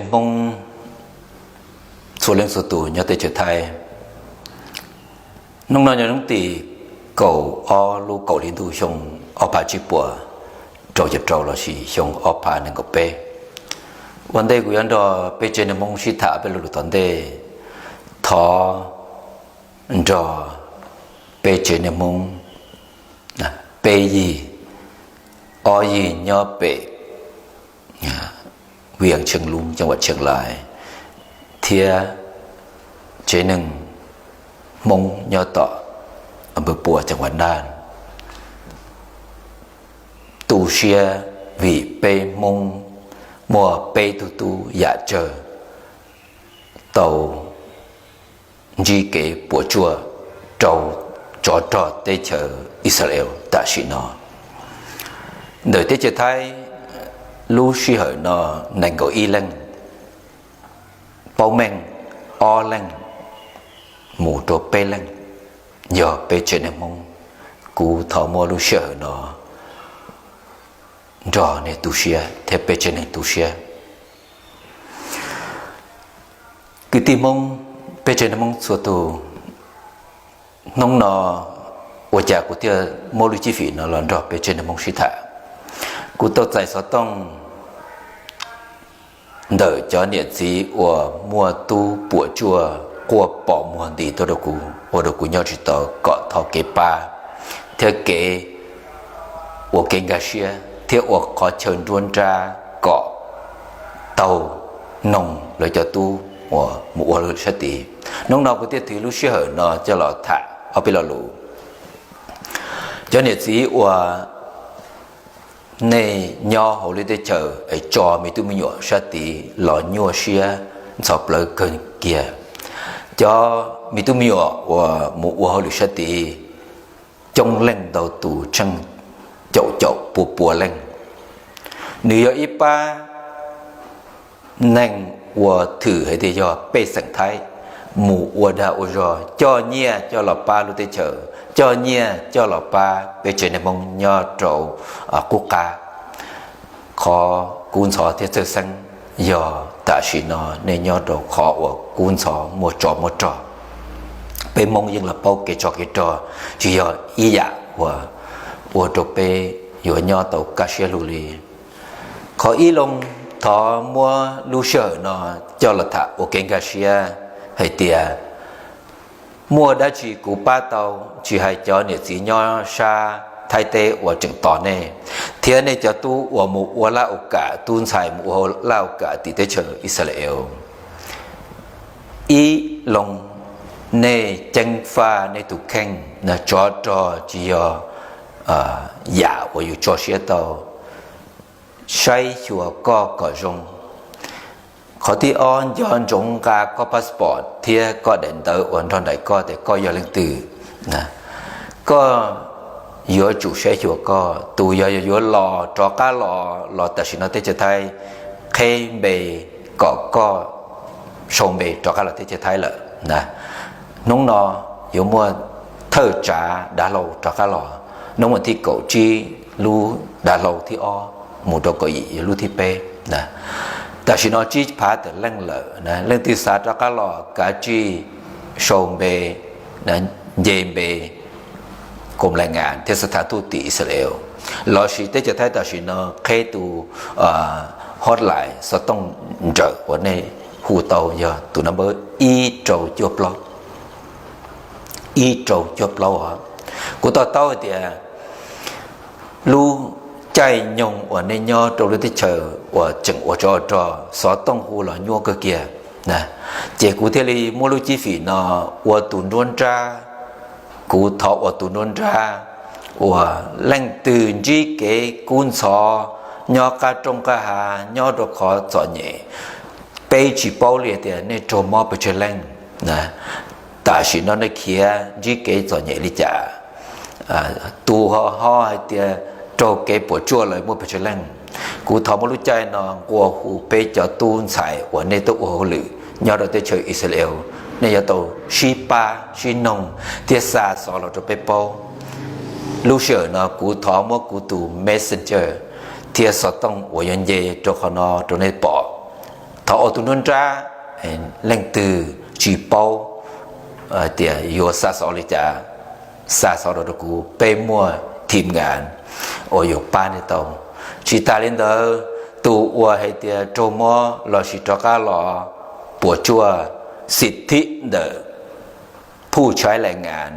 Hmoob txhua leej txhua tus nyob teb chaws Thaib. Hnub no yog hnub tim kaum ob lub kaum hli ntuj xyoo ob phav tsib puas rau caum rau lossis xyoo ob phav nees nkaum peb. Ua ntej kuv yuav nrog peb tsev neeg Hmoob sib tham peb lo lus tom ntej, thov nrog peb tsev neeg Hmoob peb yig, ob yig nyob pem Vias Tsheej Lub, ceej vam Tsheej Lais, thiab tsev neeg Hmoob nyob tom Npawg Pua, ceej vam Naj, tu siab vim peb Hmoob muaj peb tug tub yam tsawg tau ntsib kev puas tsuaj rau tsov rog teb chaws Israel tam sim no. Ntawm teb chaws Thaib lub sij hawm no nees nkaum ib leej, paub meej ob leej mus rau peb leej yog peb tsev neeg Hmoob. Kuv thov muab lub sij hawm no nrog nej tu siab thiab peb tsev neeg tu siab. Kwv tij Hmoob, peb tsev neeg Hmoob txhua tus, hnub no ua cas kuv thiaj muab lub cib fim no los nrog peb tsev neeg Hmoob sib tham? Kuv tau txais xov tooj ntawm cov niam txiv uas muaj tub puas tsuaj quaj pom muag nti tuaj rau kuv, ua rau kuv nyob tsis tau, kom thov kev pab thiab kev ua kev nkag siab thiab ua qhov chaw nruab nrab kom tau noog lawv cov tub uas mus ua hauj lwm sab tid. Hnub no kuv thiaj thwv lub sij hawm no coj los tham ob peb lo lus. Cov niam txiv uas nej nyob hauv lub teb chaws es tso me tub me nyuam sab tid los nyuaj siab ntxhov plawv kawg kiag. Cov me tub me nyuam uas mus ua hauj lwm sab tid coob leej ntau tus, tsheej caum caum pua pua leej. Nws yog ib pab neeg uas thwm hais tias yog pej xeem Thaib mus ua dag ua zog coj nyiaj coj los pab lub teb chaws, coj nyiaj coj los pab peb tsev neeg Hmoob nyob rau qub qab. Qhov kub ntxhov thiab txhawj xeeb yog tam sim no nej nyob rau qhov uas kub ntxhov muaj tsov muaj rog. Peb Hmoob yeej los paub kev tsov kev rog tsis yog ib yam uas ua rau peb yuav nyob tau kaj siab lug li. Qhov ib loo, thov muab lub sij hawm no coj los tham ua kev nkag siab hais tias muaj dab tsi kuv pab tau, tsis hais cov niam txiv nyob sab Thaib teb uas tseem tos nej, thiab nej cov tub uas mus ua laj ua kam, tub ntxhais mus ua laj ua kam tim teb chaws Israel. Ib loo, nej ceev faj nej tus kheej, tsov rog tsis yog yam uas yus tso siab tau. Saib xyuas koj kom zoo. Qhov thib ob, nco ntsoov nqa koj passport thiab koj daim ntawv uas nrog nraim koj tias koj yog leej twg. Koj yuav tsum saib xyuas koj tus, yog yuav los rov qab los los tam sim no teb chaws Thaib, qheb npe kom koj sau npe rov qab los teb chaws Thaib lawm. Hnub no yuav muaj thawj tsav dav hlau rov qab los, hnub vas thib kaum tsib lub dav hlau thib ob mus rau kaum yim yog lub thib peb. Tam sim no tsib phav tawm leej lawm, leej twg xav rov qab los kav tsij sau npe, nce npe kom lais ngas thiab xav thav tuj tim Israel lossis teb chaws Thaib tam sim no qheb tus hotline xov tooj nrawm uas nej hu tau yog tus number ib rau cuaj plaub, ib rau cuaj plaub. Kuv to taub hais tias lub caij nyoog uas nej nyob rau lub teb chaws uas tseem ua tsov rog, xov tooj hu los nyuaj kawg kiag, ces kuv thiaj li muab lub cib fim no ua tus nruab nrab. Kuv thov ua tus nruab nrab uas leej twg ntsib kev kub ntxhov nyob qab rooj qab hav, nyob rau qhov txom nyem, peb tsis paub li tias nej raug mob pes tsawg leej, tam sim no nej khiav ntsib kev txom nyem li cas, tus ho ho hais tias raug kev puas tsuaj lawm muaj pes tsawg leej. Kuv thov muab lub caij no nqua hu peb cov tub ntxhais uas nej tuaj ua hauj lwm nyob rau teb chaws Israel, nej yuav tau sib pab sib noog thiab xa xov los rau peb paub. Lub sij hawm no kuv thov muab kuv tus messenger thiab xov tooj uas yuav nce rau qhov no rau nej pom. Thaum ua tus nruab nrab, leej twg tsis paub tias yuav xa xov li cas, xa xov los rau kuv, peb muaj thim nkas uas yuav pab nej tau. Tsis tas li ntawd, tus uas hais tias raug mob lossis rov qab los puas tsuaj, xim thib ntawm ผู้ใช้แรงงาน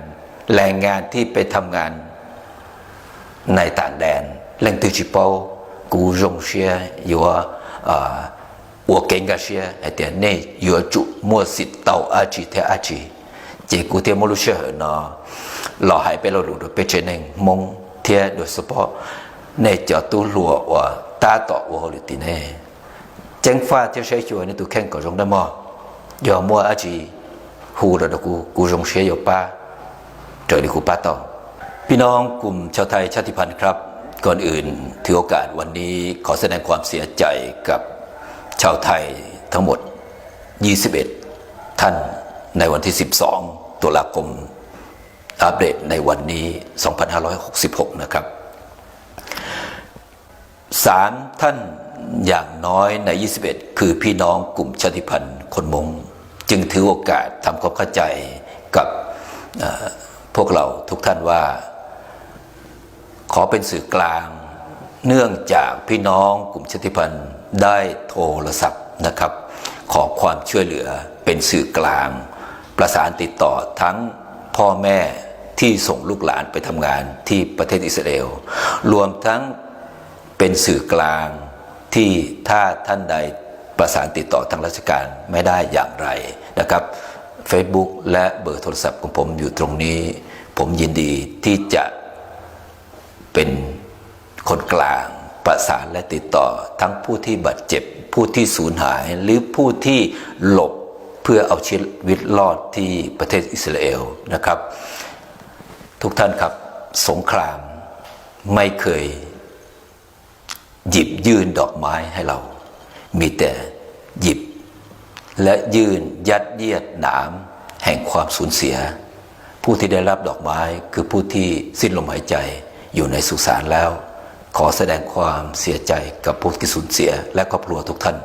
แรงงานที่ไปทำงานในต่างแดน leej twg tsis paub, kuv zoo siab yuav ua kev nkag siab hais tias nej yuav tsum muaj xim tau dab tsi thiab dab tsi. Ces kuv thiaj muab lub sij hawm no los hais peb lo lus rau peb tsev neeg Hmoob thiab dua xov pom nej cov tub hluas uas tab tom ua hauj lwm tim nej. Ceev faj thiab saib xyuas nej tus kheej kom zoo nawb mog. Yog muaj dab tsi hu los rau kuv, kuv zoo siab yuav pab raws li kuv pab tau. พี่น้องกลุ่มชาวไทยชาติพันธุ์ครับ ก่อนอื่นถือโอกาสวันนี้ขอแสดงความเสียใจกับชาวไทยทั้งหมด ยี่สิบเอ็ด ท่าน ในวันที่ สิบสอง ตุลาคม อัปเดตในวันนี้ สองพันห้าร้อยหกสิบหก นะครับ สามท่านอย่างน้อยใน ยี่สิบเอ็ด คือพี่น้องกลุ่มชาติพันธุ์คนม้ง จึงถือโอกาสทำความเข้าใจกับเอ่อพวกเราทุกท่านว่า ขอเป็นสื่อกลาง เนื่องจากพี่น้องกลุ่มชาติพันธุ์ได้โทรศัพท์นะครับ ขอความช่วยเหลือเป็นสื่อกลาง ประสานติดต่อทั้งพ่อแม่ที่ส่งลูกหลานไปทำงานที่ประเทศอิสราเอล รวมทั้งเป็นสื่อกลางที่ถ้าท่านใดประสานติดต่อทางราชการไม่ได้อย่างไรนะครับ Facebook และเบอร์โทรศัพท์ของผมอยู่ตรงนี้ ผมยินดีที่จะ เป็นคนกลางประสานและติดต่อทั้งผู้ที่บาดเจ็บ ผู้ที่สูญหาย หรือผู้ที่หลบเพื่อเอาชีวิตรอดที่ประเทศอิสราเอลนะครับ ทุกท่านครับ สงครามไม่เคย หยิบยื่นดอกไม้ให้เรา มีแต่หยิบและยื่นยัดเยียดหนามแห่งความสูญเสีย ผู้ที่ได้รับดอกไม้คือผู้ที่สิ้นลมหายใจอยู่ในสุสานแล้ว ขอแสดงความเสียใจกับผู้ที่สูญเสียและครอบครัวทุกท่าน